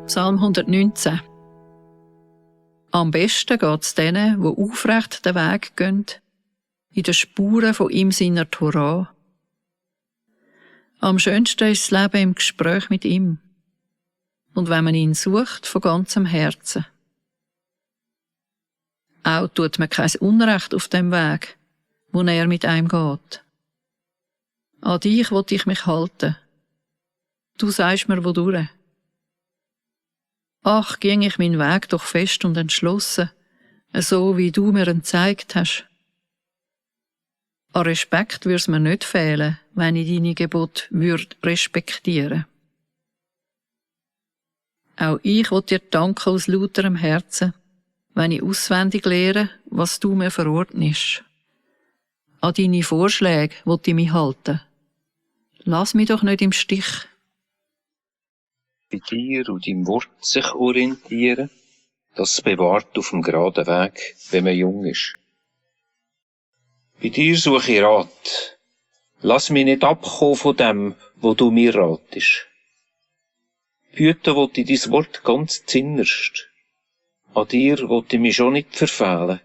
Psalm 119. Am besten geht es denen, die aufrecht den Weg gehen, in den Spuren von ihm seiner Torah. Am schönsten ist das Leben im Gespräch mit ihm und wenn man ihn sucht von ganzem Herzen. Auch tut man kein Unrecht auf dem Weg, wo er mit einem geht. An dich will ich mich halten. Du sagst mir wodurch. Ach, ging ich meinen Weg doch fest und entschlossen, so wie du mir ihn gezeigt hast. An Respekt würde es mir nicht fehlen, wenn ich deine Gebote respektieren würde. Auch ich will dir danken aus lauterem Herzen, wenn ich auswendig lehre, was du mir verordnest. An deine Vorschläge will ich mich halten. Lass mich doch nicht im Stich. Bei dir und deinem Wort sich orientieren, das bewahrt auf dem geraden Weg, wenn man jung ist. Bei dir suche ich Rat. Lass mich nicht abkommen von dem, wo du mir ratest. Hüten will ich dein Wort ganz zinnerst. An dir will ich mich schon nicht verfehlen.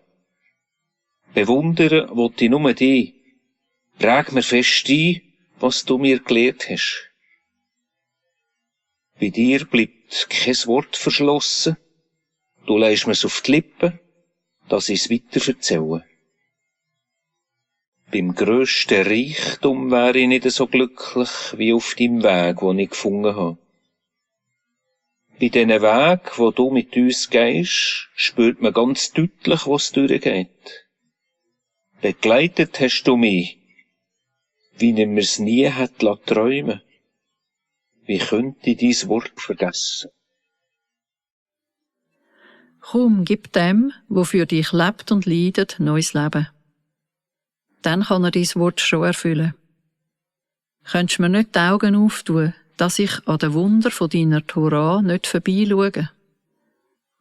Bewundern will ich nur dich. Präg mir fest ein, was du mir gelehrt hast. Bei dir bleibt kein Wort verschlossen. Du legst mir's auf die Lippen, dass ich's weiter erzähle. Beim grössten Reichtum wäre ich nicht so glücklich wie auf deinem Weg, den ich gefunden habe. Bei diesen Weg, wo du mit uns gehst, spürt man ganz deutlich, was durchgeht. Begleitet hast du mich, wie ich mir's nie hätte träumen lassen. Wie könnte ich dein Wort vergessen? Komm, gib dem, wo für dich lebt und leidet, neues Leben. Dann kann er dein Wort schon erfüllen. Könntest du mir nicht die Augen auftun, dass ich an den Wunder von deiner Torah nicht vorbeischaue?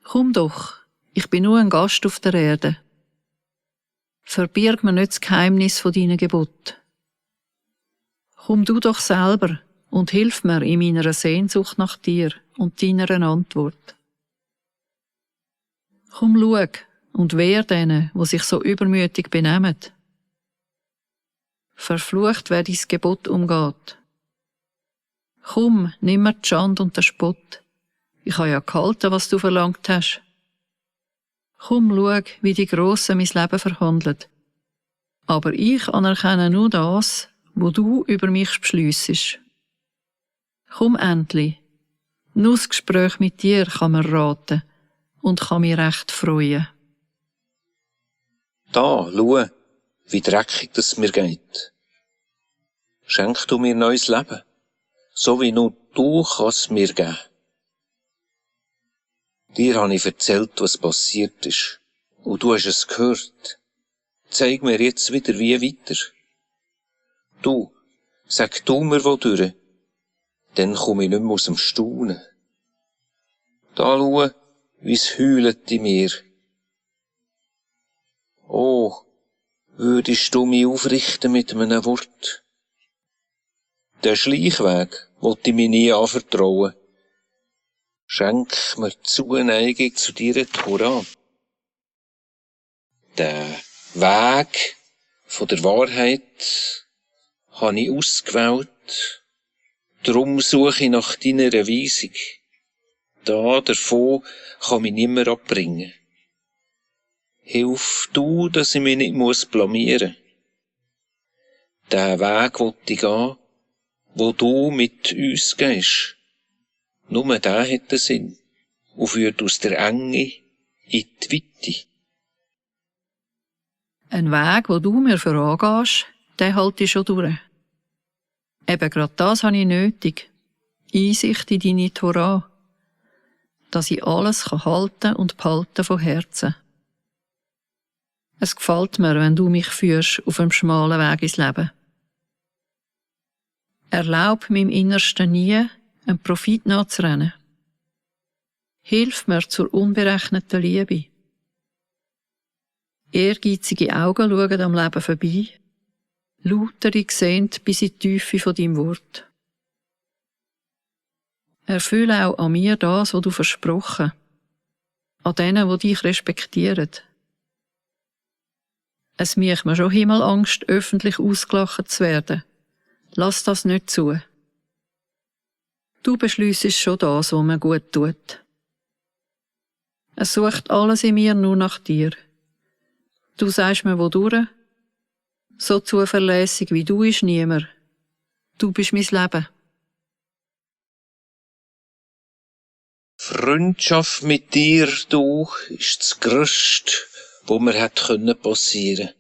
Komm doch, ich bin nur ein Gast auf der Erde. Verbirg mir nicht das Geheimnis von deinen Geboten. Komm du doch selber und hilf mir in meiner Sehnsucht nach dir und deiner Antwort. Komm, schau und wehr denen, die sich so übermütig benehmen. Verflucht, wer dein Gebot umgeht. Komm, nimm mir die Schande und den Spott. Ich habe ja gehalten, was du verlangt hast. Komm, schau, wie die Grossen mein Leben verhandeln. Aber ich anerkenne nur das, wo du über mich beschliessest. Komm endlich. Nur das Gespräch mit dir kann mir raten und kann mich recht freuen. Da, schau, wie dreckig das mir geht. Schenk du mir neues Leben, so wie nur du kannst mir geben. Dir habe ich erzählt, was passiert ist, und du hast es gehört. Zeig mir jetzt wieder wie weiter. Du, sag du mir wodurch, dann komme ich nicht mehr aus dem Staunen. Da schau, wie's heult in mir. Oh, würdest du mich aufrichten mit einem Wort? Den Schleichweg wollte ich mir nie anvertrauen. Schenk mir Zuneigung zu deiner Torah. Den Weg von der Wahrheit habe ich ausgewählt. Drum suche ich nach deiner Weisung. Davon kann mich nimmer abbringen. Hilf du, dass ich mich nicht blamieren muss. Den Weg will ich gehen, wo du mit uns gehst. Nur der hat den Sinn und führt aus der Enge in die Weite. Ein Weg, wo du mir vorangehst, den halte ich schon durch. Eben gerade das habe ich nötig. Einsicht in deine Torah. Dass ich alles halten und behalten von Herzen. Es gefällt mir, wenn du mich führst auf einem schmalen Weg ins Leben. Erlaub meinem Innersten nie, einem Profit nachzurennen. Hilf mir zur unberechneten Liebe. Ehrgeizige Augen schauen am Leben vorbei. Lautere sehen bis in die Tiefe von deinem Wort. Erfülle auch an mir das, was du versprochen. An denen, die dich respektieren. Es macht mir schon Himmelangst, öffentlich ausgelacht zu werden. Lass das nicht zu. Du beschliessest schon das, was mir gut tut. Es sucht alles in mir nur nach dir. Du sagst mir wodurch. So zuverlässig wie du ist niemand. Du bist mein Leben. Freundschaft mit dir, du, ist das Größte, was mir passieren konnte.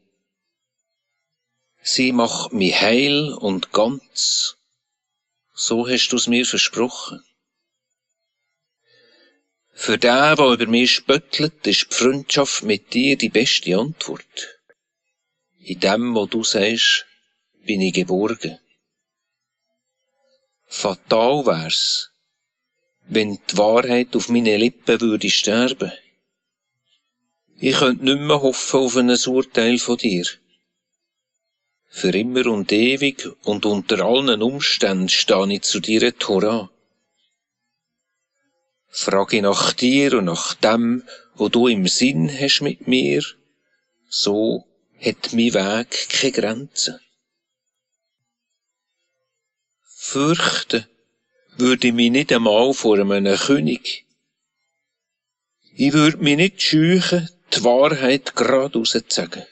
Sie macht mich heil und ganz. So hast du es mir versprochen. Für den, der über mich spöttelt, ist die Freundschaft mit dir die beste Antwort. In dem, was du sagst, bin ich geborgen. Fatal wär's, wenn die Wahrheit auf meine Lippen würde sterben. Ich könnte nicht mehr hoffen auf ein Urteil von dir. Für immer und ewig und unter allen Umständen stehe ich zu dir, Torah. Frage nach dir und nach dem, wo du im Sinn hast mit mir, so hat mein Weg keine Grenzen. Fürchten würde ich mich nicht einmal vor einem König. Ich würde mich nicht scheuchen, die Wahrheit geradeaus zu sagen.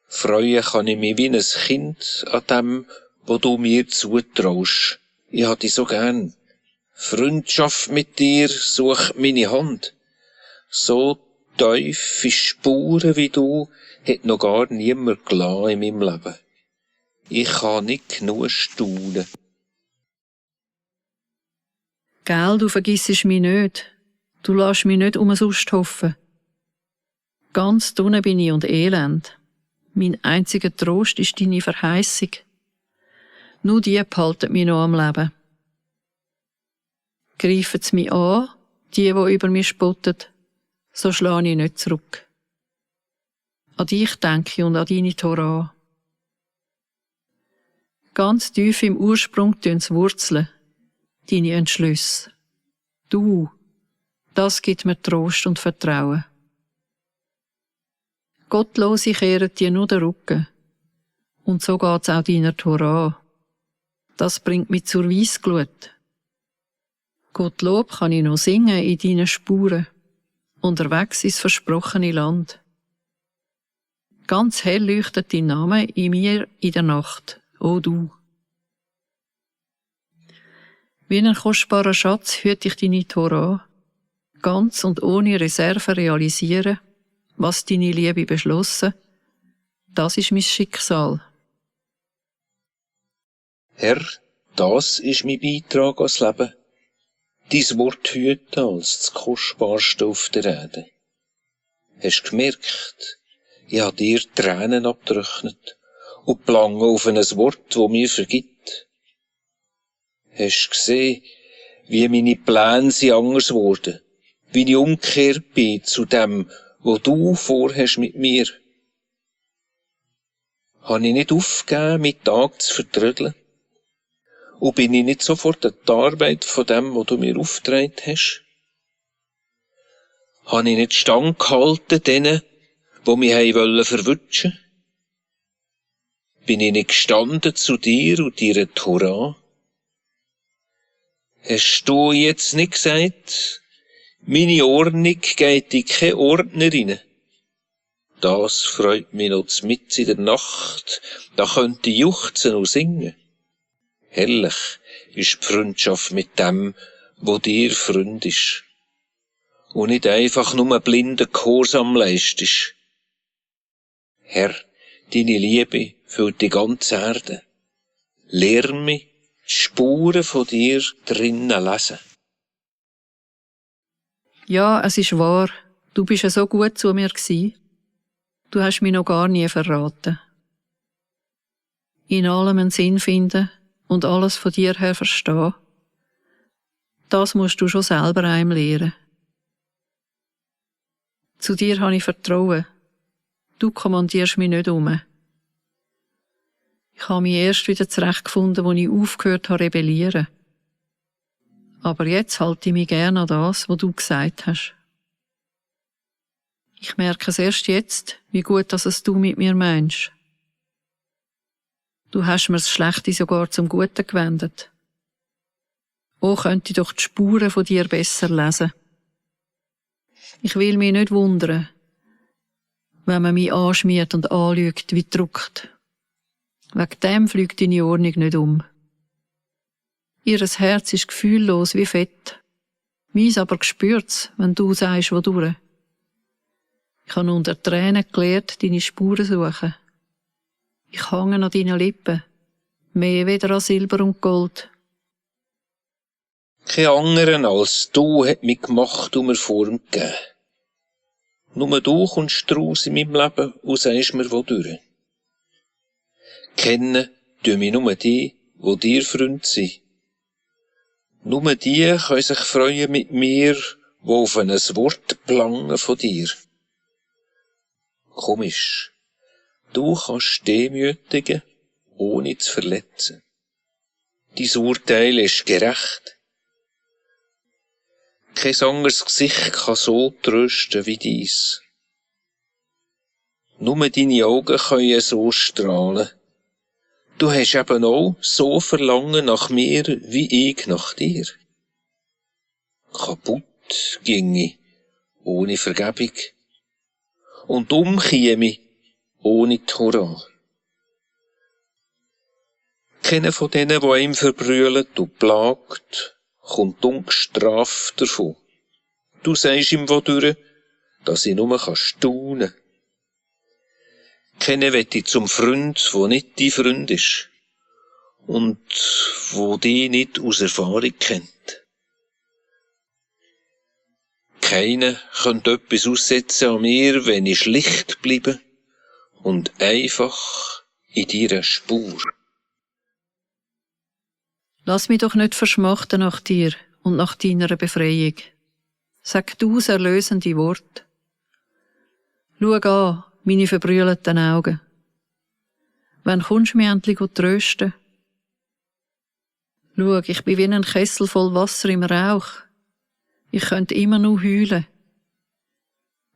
Freuen kann ich mich wie ein Kind an dem, was du mir zutraust. Ich hab dich so gern. Freundschaft mit dir sucht meine Hand. So tiefe Spuren wie du hat noch gar niemand gelassen in meinem Leben. Ich kann nicht genug staunen. Gell, du vergissest mich nicht. Du lässt mich nicht umsonst hoffen. Ganz unten bin ich und elend. Mein einziger Trost ist deine Verheißung. Nur die behalten mich noch am Leben. Greifen sie mich an, die über mich spotten, so schlage ich nicht zurück. An dich denke ich und an deine Torah. Ganz tief im Ursprung tun's wurzeln, deine Entschlüsse. Du, das gibt mir Trost und Vertrauen. Gottlose kehren dir nur den Rücken. Und so geht's auch deiner Torah. Das bringt mich zur Weissglut. Gottlob kann ich noch singen in deinen Spuren, unterwegs ins versprochene Land. Ganz hell leuchtet dein Name in mir in der Nacht, o du. Wie ein kostbarer Schatz hüte ich deine Torah, ganz und ohne Reserve realisieren, was deine Liebe beschlossen. Das ist mein Schicksal. Herr, das ist mein Beitrag ans Leben. Dein Wort hüten als das Kostbarste auf der Erde. Hast gemerkt, ich habe dir Tränen abgetrocknet und belange auf ein Wort, das mir vergibt. Hast gesehen, wie meine Pläne sind anders wurden, wie ich umgekehrt bin zu dem, was du vorhast mit mir. Habe ich nicht aufgegeben, meinen Tag zu vertrödeln? Und bin ich nicht sofort an die Arbeit von dem, was du mir aufgetragen hast? Habe ich nicht standgehalten denen, die mich verwutschen wollten? Bin ich nicht gestanden zu dir und deiner Torah? Hast du jetzt nicht gesagt, meine Ordnung geht in keine Ordner rein? Das freut mich noch mitten in der Nacht, da könnte ich juchzen und singen. Herrlich ist die Freundschaft mit dem, wo dir Freund ist. Und nicht einfach nur blinden Gehorsam leistest. Herr, deine Liebe füllt die ganze Erde. Lehr mich, die Spuren von dir drinnen lesen. Ja, es ist wahr. Du bist ja so gut zu mir gsi. Du hast mich noch gar nie verraten. In allem einen Sinn finden und alles von dir her verstehen. Das musst du schon selber einem lehren. Zu dir habe ich Vertrauen. Du kommandierst mich nicht um. Ich habe mich erst wieder zurechtgefunden, als ich aufgehört habe rebellieren. Aber jetzt halte ich mich gerne an das, was du gesagt hast. Ich merke es erst jetzt, wie gut dass es du mit mir meinst. Du hast mir das Schlechte sogar zum Guten gewendet. Oh, könnte ich doch die Spuren von dir besser lesen. Ich will mich nicht wundern, wenn man mich anschmiert und anlügt wie gedruckt. Wegen dem fliegt deine Ordnung nicht um. Ihres Herz ist gefühllos wie Fett. Meins aber spürt's, wenn du sagst, wodurch. Ich habe unter Tränen gelernt, deine Spuren suchen. Ich hänge an deinen Lippen, mehr weder an Silber und Gold. Kein anderen als du hat mich gemacht und mir Form gegeben. Nur du kommst draus in meinem Leben und sagst mir wodurch. Kennen tun mich nur die dir Freund sind. Nur die können sich freuen mit mir, die auf ein Wort belangen von dir. Komisch. Du kannst demütigen, ohne zu verletzen. Dein Urteil ist gerecht. Kein anderes Gesicht kann so trösten wie dies. Nur deine Augen können so strahlen. Du hast eben auch so Verlangen nach mir, wie ich nach dir. Kaputt ginge, ohne Vergebung. Und umkäme, ohne die Hurra. Keiner von denen, die ihm verbrüllt und plagt, kommt ungestraft davon. Du sagst ihm wodurch, dass ich nur staunen kann. Keiner will dich zum Freund, der nicht dein Freund ist und wo dich nicht aus Erfahrung kennt. Keiner könnte etwas aussetzen an mir, wenn ich schlicht bleibe und einfach in deiner Spur. Lass mich doch nicht verschmachten nach dir und nach deiner Befreiung. Sag du das erlösende Wort. Schau an, meine verbrüllten Augen. Wann kommst du mich endlich trösten? Schau, ich bin wie ein Kessel voll Wasser im Rauch. Ich könnte immer nur heulen.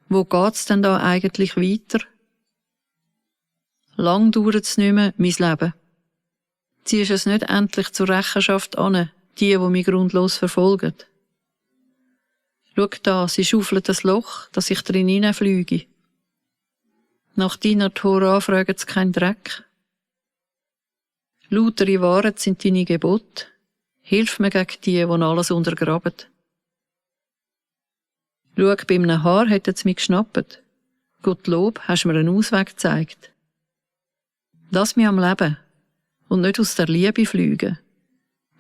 Wo geht's denn da eigentlich weiter? Lang dauert's nicht mehr, mein Leben. Ziehst es nicht endlich zur Rechenschaft an, die mich grundlos verfolgen? Schau da, sie schaufeln das Loch, dass ich drin hineinfliege. Nach deiner Tora fragen sie keinen Dreck. Lautere Wahrheit sind deine Gebote. Hilf mir gegen die alles untergraben. Schau, bei einem Haar hätten sie mich geschnappt. Gottlob, hast mir einen Ausweg gezeigt. Lass mich am Leben und nicht aus der Liebe fliegen.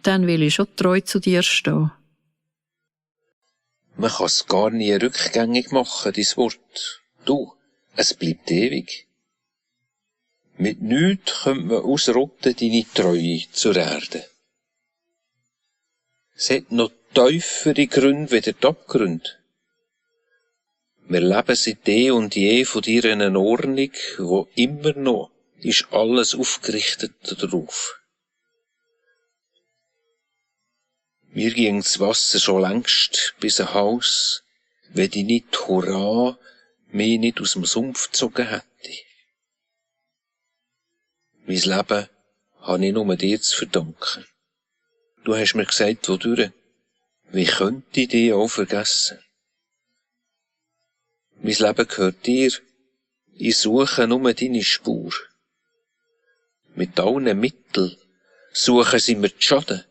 Dann will ich schon treu zu dir stehen. Man kann es gar nie rückgängig machen, dein Wort. Du, es bleibt ewig. Mit nichts könnte man ausrotten deine Treue zur Erde. Es hat noch tiefere Gründe wie der Abgrund. Wir leben seit eh und je von dir in einer Ordnung, wo immer noch ist alles aufgerichtet darauf. Mir ging das Wasser schon längst bis ein Haus, wenn die nicht Hurra mich nicht aus dem Sumpf gezogen hätte. Mein Leben habe ich nur dir zu verdanken. Du hast mir gesagt, wodurch. Wie könnte ich dich auch vergessen? Mein Leben gehört dir. Ich suche nur deine Spur. Mit allen Mitteln suchen sie mir zu schaden.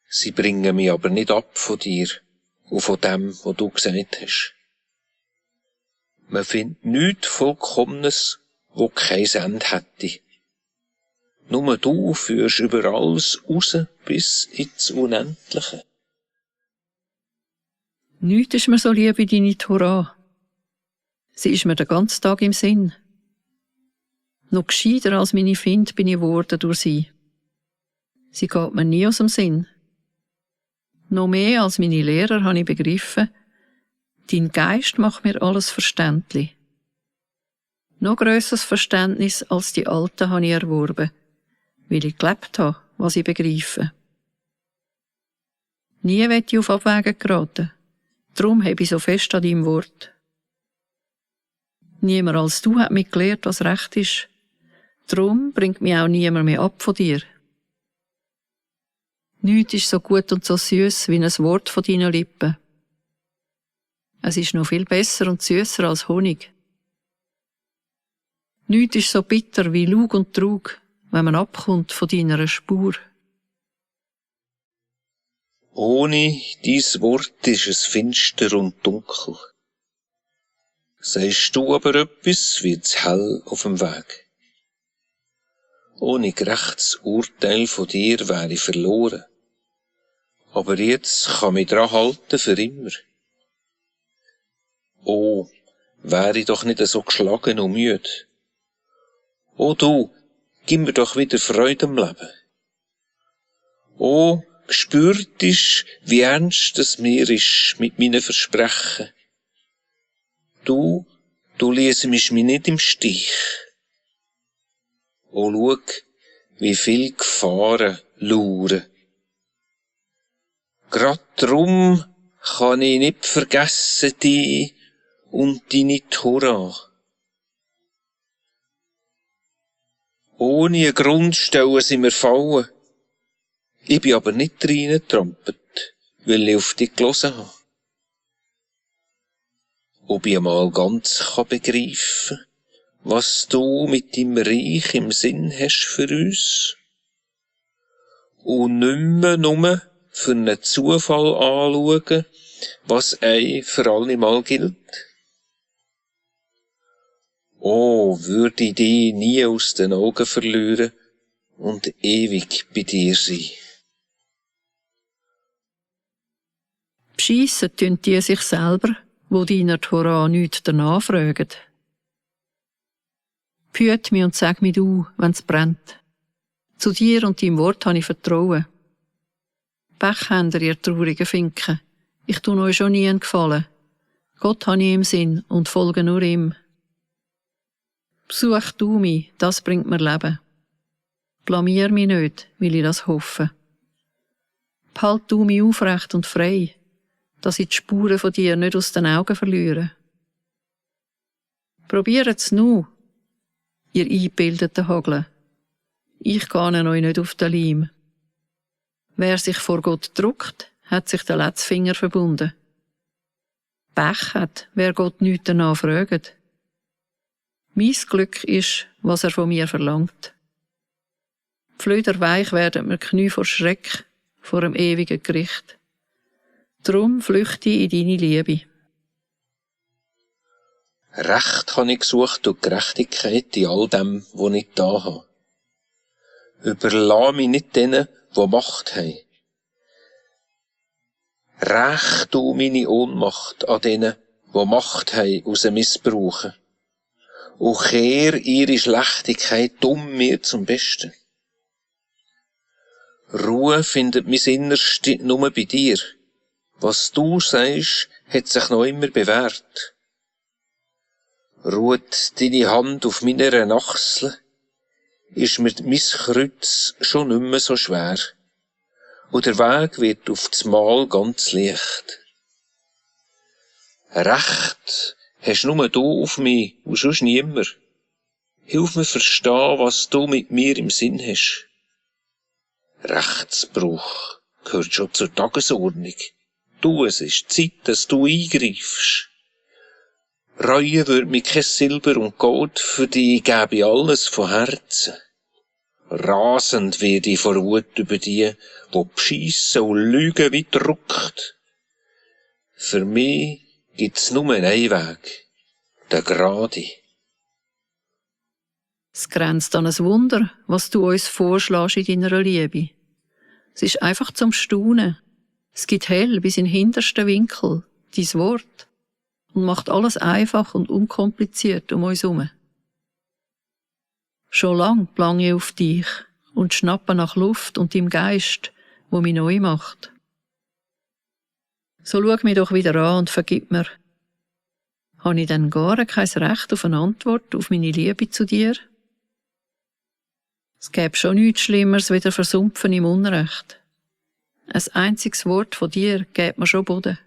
Sie bringen mich aber nicht ab von dir und von dem, was du gesagt hast. Man findet nichts Vollkommenes, wo kein Ende hätte. Nur du führst über alles raus bis ins Unendliche. Nichts ist mir so lieb wie deine Tora. Sie ist mir den ganzen Tag im Sinn. Noch gescheiter als meine Find bin ich geworden durch sie. Sie geht mir nie aus dem Sinn. Noch mehr als meine Lehrer habe ich begriffen, dein Geist macht mir alles verständlich. Noch grösseres Verständnis als die Alten habe ich erworben, weil ich gelebt habe, was ich begreife. Nie will ich auf Abwägen geraten. Darum habe ich so fest an deinem Wort. Niemand als du hat mir gelehrt, was recht ist. Darum bringt mich auch niemand mehr ab von dir. Nichts ist so gut und so süß wie ein Wort von deinen Lippen. Es ist noch viel besser und süßer als Honig. Nichts ist so bitter wie Lug und Trug, wenn man abkommt von deiner Spur. Ohne dies Wort ist es finster und dunkel. Sagst du aber etwas, wird's hell auf dem Weg. Ohne gerechtes Urteil von dir wäre ich verloren. Aber jetzt kann mich dran halten für immer. Oh, wäre ich doch nicht so geschlagen und müde. Oh du, gib mir doch wieder Freude am Leben. Oh, gespürt ist, wie ernst es mir ist mit meinen Versprechen. Du liesst mich nicht im Stich. Oh, schau, wie viel Gefahren lauern. Grad drum kann ich nicht vergessen dich und deine Tora. Ohne einen Grund stellen sie mir fallen. Ich bin aber nicht reingetrampelt, weil ich auf dich gehört habe. Ob ich einmal ganz begreifen kann, was du mit deinem Reich im Sinn hast für uns. Und nicht mehr nur für einen Zufall anschauen, was für alle Mal gilt. Oh, würde ich dich nie aus den Augen verlieren und ewig bei dir sein. Beschissen tun die sich selber, wo deiner Tora nichts danach fragen. Behüt mich und sag mir du, wenn's brennt. Zu dir und deinem Wort habe ich Vertrauen. Pechhänder, ihr traurigen Finken, ich tu euch schon nie einen Gefallen. Gott habe ich im Sinn und folge nur ihm. Besuch du mich, das bringt mir Leben. Blamier mich nicht, will ich das hoffen. Behalt du mich aufrecht und frei, dass ich die Spuren von dir nicht aus den Augen verliere. Probieret's nu, ihr eingebildeten Hagel. Ich gehe euch nicht auf den Leim. Wer sich vor Gott druckt, hat sich der letzte Finger verbunden. Pech hat, wer Gott nichts danach fragt. Mein Glück ist, was er von mir verlangt. Flöderweich werden mir Knie vor Schreck, vor dem ewigen Gericht. Drum flüchte ich in deine Liebe. Recht habe ich gesucht und Gerechtigkeit in all dem, was ich da habe. Überlass mich nicht denen, die Macht haben. Räch du meine Ohnmacht an denen, die Macht haben, aus dem Missbrauchen. Und kehr ihre Schlechtigkeit dumm mir zum Besten. Ruhe findet mein Innerste nur bei dir. Was du sagst, hat sich noch immer bewährt. Ruht deine Hand auf meiner Achsel, ist mir mein Kreuz schon nicht mehr so schwer. Und der Weg wird auf das Mal ganz leicht. Recht hast nur du auf mich und sonst niemand. Hilf mir verstehen, was du mit mir im Sinn hast. Rechtsbruch gehört schon zur Tagesordnung. Du, es ist Zeit, dass du eingreifst. Reue wird mir kein Silber und Gold, für dich gebe ich alles von Herzen. Rasend werde ich vor Wut über die, die beschissen und lügen wie druckt. Für mich gibt's nur einen Weg, der Gerade. Es grenzt an ein Wunder, was du uns vorschlägst in deiner Liebe. Es ist einfach zum Staunen. Es gibt hell bis in den hintersten Winkel, dein Wort, und macht alles einfach und unkompliziert um uns herum. Schon lang plange ich auf dich und schnappe nach Luft und deinem Geist, wo mich neu macht. So schau mich doch wieder an und vergib mir. Habe ich denn gar kein Recht auf eine Antwort auf meine Liebe zu dir? Es gäbe schon nichts Schlimmeres wie der Versumpfen im Unrecht. Ein einziges Wort von dir gibt mir schon Boden.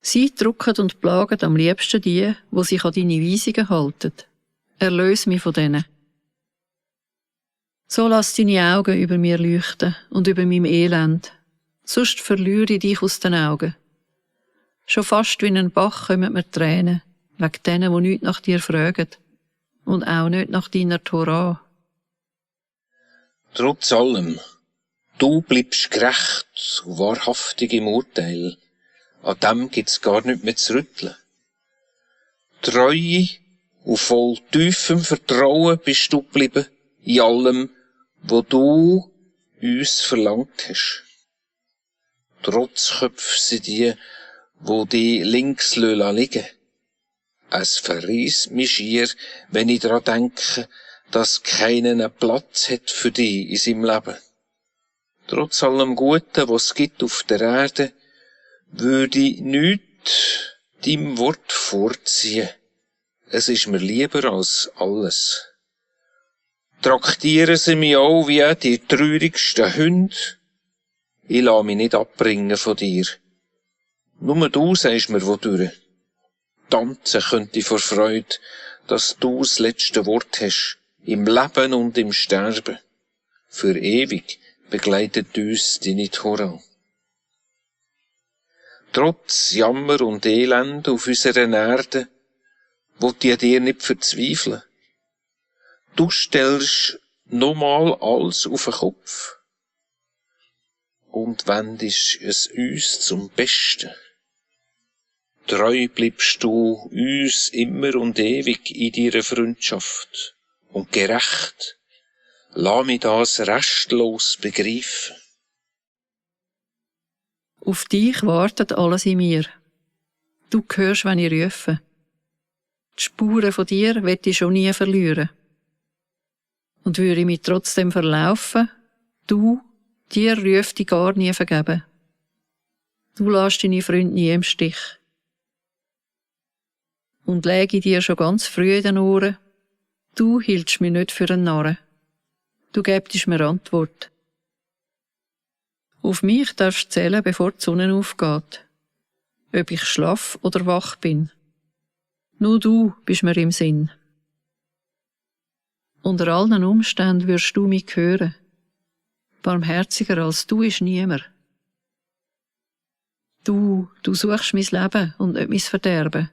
Sie drücken und plagen am liebsten die sich an deine Weisungen halten. Erlöse mich von denen. So lass deine Augen über mir leuchten und über meinem Elend. Sonst verliere ich dich aus den Augen. Schon fast wie ein Bach kommen mir Tränen, wegen denen, die nichts nach dir fragen. Und auch nicht nach deiner Torah. Trotz allem, du bleibst gerecht und wahrhaftig im Urteil. An dem gibt's gar nicht mehr zu rütteln. Treu und voll tiefem Vertrauen bist du geblieben in allem, wo du uns verlangt hast. Trotzköpfe sind die, wo die links liegen. Es verreisst mich schier, wenn ich daran denke, dass keiner einen Platz hat für dich in seinem Leben. Trotz allem Guten, was es gibt auf der Erde, würde ich nichts deinem Wort vorziehen. Es ist mir lieber als alles. Traktieren sie mich auch wie die traurigsten Hunde. Ich lasse mich nicht abbringen von dir. Nur du sagst mir wodurch. Tanzen könnte ich vor Freude, dass du das letzte Wort hast, im Leben und im Sterben. Für ewig begleitet uns deine Torah. Trotz Jammer und Elend auf unserer Erde, wollt ich dir nicht verzweifeln. Du stellst nochmal alles auf den Kopf und wendest es uns zum Besten. Treu bleibst du uns immer und ewig in deiner Freundschaft und gerecht. Lass mich das restlos begreifen. Auf dich wartet alles in mir. Du hörst, wenn ich rufe. Die Spuren von dir will ich schon nie verlieren. Und würde ich mich trotzdem verlaufen, dir ruft ich gar nie vergeben. Du lässt deine Freunde nie im Stich. Und läge dir schon ganz früh in den Ohren, du hieltst mich nicht für einen Narren. Du gäbtest mir Antwort. Auf mich darfst du zählen, bevor die Sonne aufgeht. Ob ich schlaff oder wach bin. Nur du bist mir im Sinn. Unter allen Umständen wirst du mich hören. Barmherziger als du ist niemand. Du suchst mein Leben und nicht mein Verderben.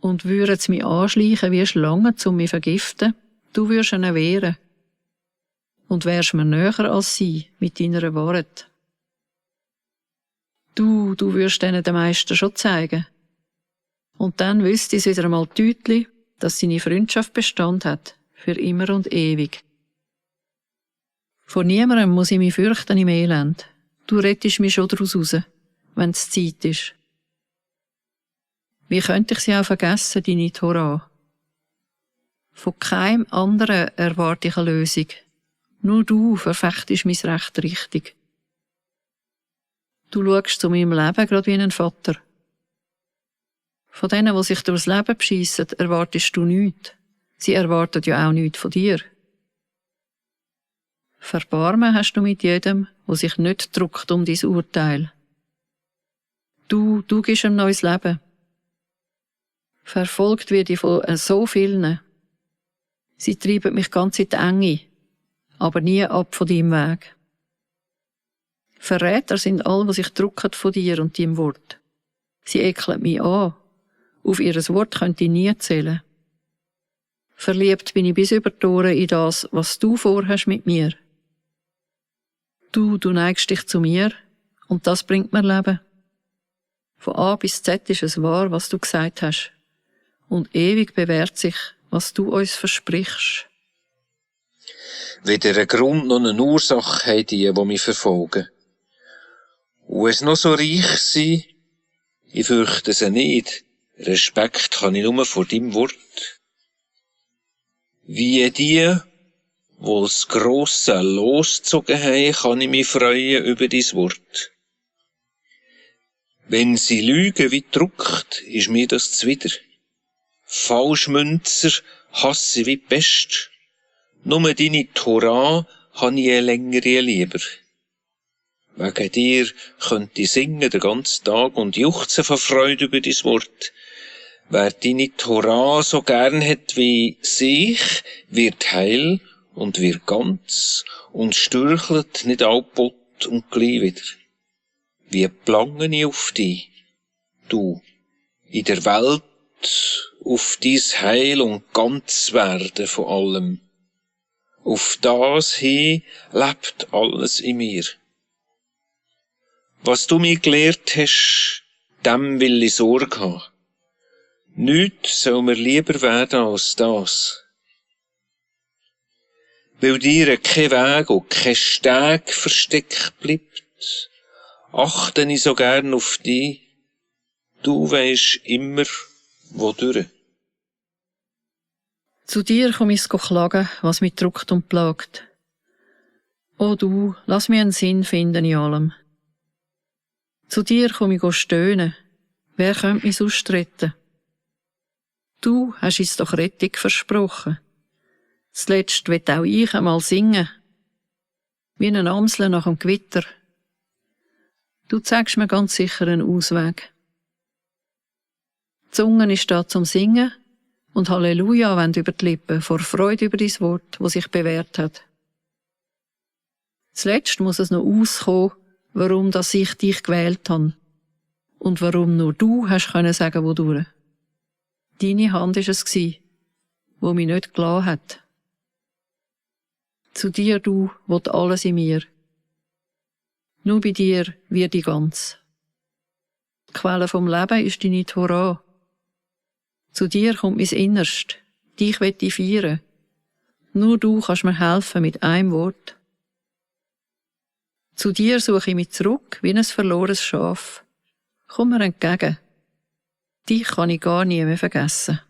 Und würden sie mich anschleichen wie Schlangen, um mich zu vergiften, du würdest ihnen wehren. Und wärst mir näher als sie mit deiner Wahrheit. Du würdest ihnen den meisten schon zeigen. Und dann wüsste ich wieder einmal deutlich, dass seine Freundschaft Bestand hat, für immer und ewig. Vor niemandem muss ich mich fürchten im Elend. Du rettest mich schon daraus raus, wenn es Zeit ist. Wie könnte ich sie auch vergessen, deine Torah? Von keinem anderen erwarte ich eine Lösung. Nur du verfechtest mein Recht richtig. Du schaust zu meinem Leben gerade wie ein Vater. Von denen, die sich durchs Leben beschissen, erwartest du nichts. Sie erwarten ja auch nichts von dir. Verbarmen hast du mit jedem, der sich nicht druckt um dein Urteil. Du gibst ihm neues Leben. Verfolgt werde ich von so vielen. Sie treiben mich ganz in die Enge, aber nie ab von deinem Weg. Verräter sind all, die sich drucken von dir und deinem Wort. Sie ekeln mich an. Auf ihres Wort könnte ich nie zählen. Verliebt bin ich bis über die Ohren in das, was du vorhast mit mir. Du neigst dich zu mir und das bringt mir Leben. Von A bis Z ist es wahr, was du gesagt hast. Und ewig bewährt sich, was du uns versprichst. Weder ein Grund noch eine Ursache haben die mich verfolgen. Und es noch so reich sei, ich fürchte sie nicht. Respekt kann ich nur vor deinem Wort. Wie die das grosse losgezogen haben, kann ich mich freuen über dein Wort. Wenn sie lügen wie druckt, ist mir das zuwider. Falschmünzer hasse ich wie die Pest. Nur deine Torah habe ich eine längere lieber. Wegen dir könnte ich singen den ganzen Tag und juchzen vor Freude über dein Wort. Wer deine Tora so gern hat wie sich, wird heil und wird ganz und stürchelt nicht allpott und gleich wieder. Wie plange ich auf dich, du, in der Welt auf dein Heil und ganz werden von allem. Auf das hin lebt alles in mir. Was du mir gelehrt hast, dem will ich Sorge haben. Nichts soll mir lieber werden als das. Weil dir kein Weg und kein Steg versteckt bleibt, achte ich so gern auf dich. Du weisst immer, wodurch. Zu dir komm ich's klagen, was mich drückt und plagt. O du, lass mir einen Sinn finden in allem. Zu dir komm ich stöhnen. Wer könnte mich sonst retten? Du hast uns doch Rettung versprochen. Zuletzt will auch ich einmal singen. Wie eine Amsel nach dem Gewitter. Du zeigst mir ganz sicher einen Ausweg. Die Zunge ist da zum Singen und Halleluja wendet über die Lippen vor Freude über dein Wort, das sich bewährt hat. Zuletzt muss es noch auskommen, warum dass ich dich gewählt habe und warum nur du hast können sagen, wodurch. Deine Hand war es, wo mich nicht gelassen hat. Zu dir, du, will alles in mir. Nur bei dir wird ich ganz. Die Quelle vom Leben ist deine Tora. Zu dir kommt mein Innerst. Dich will ich feiern. Nur du kannst mir helfen mit einem Wort. Zu dir suche ich mich zurück wie ein verlorenes Schaf. Komm mir entgegen. Dich kann ich gar nie mehr vergessen.